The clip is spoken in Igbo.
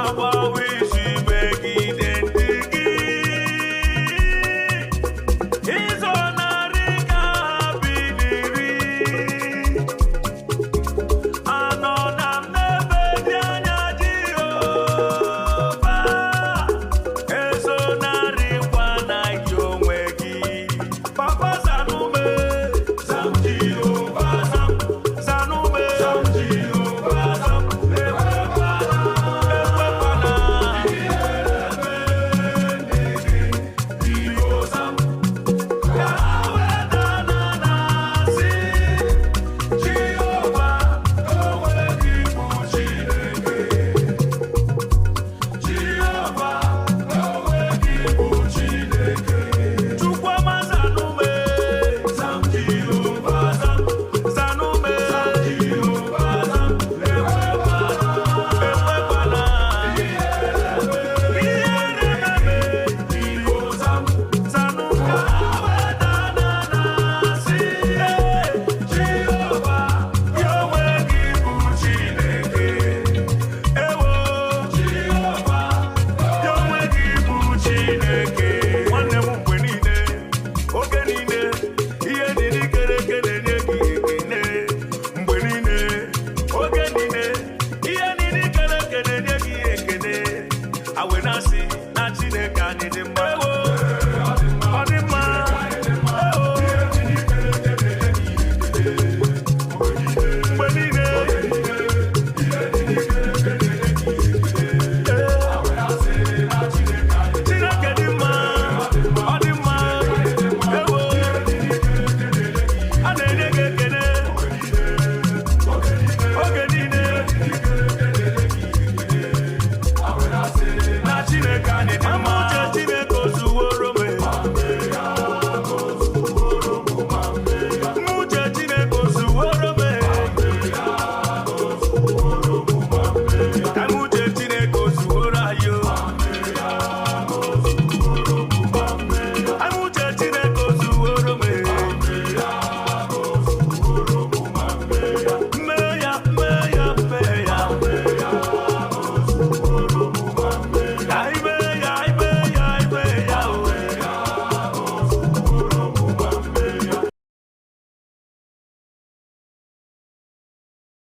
Agbawa isi megide ndị gị. Ịzọnarị ka ha biliri. Anọ na m n'ebe dị anya Jehova, ezonarịkwana gị onwe gị. Papa zanume, zam Jehova zam, zanume, zam Jehova zam, ekwekwana, ekwekwana, ihere mee ndị gị, biko zam. Ka ha weda na na-asị, Jehova, onwe gị bụ Chineke. Jehova, onwe gị bụ Chineke. Chukwuma zanume, zam Jehova zam, zanume, zam Jehova zam, ekwekwana, ekwekwana, ihere mee, biko zam, zanu ka ha weda na na-asị, Jehova, onwe gị bụ Chineke. Ewo, Jehova, onwe gị bụ Chineke. Nwanne m mgbe niile, oge niile, ihe dị n'ikere eke na-enye gị ekele. Mgbe niile, oge niile, ihe dị n'ikere eke na-enye gị ekele. Awe na-asị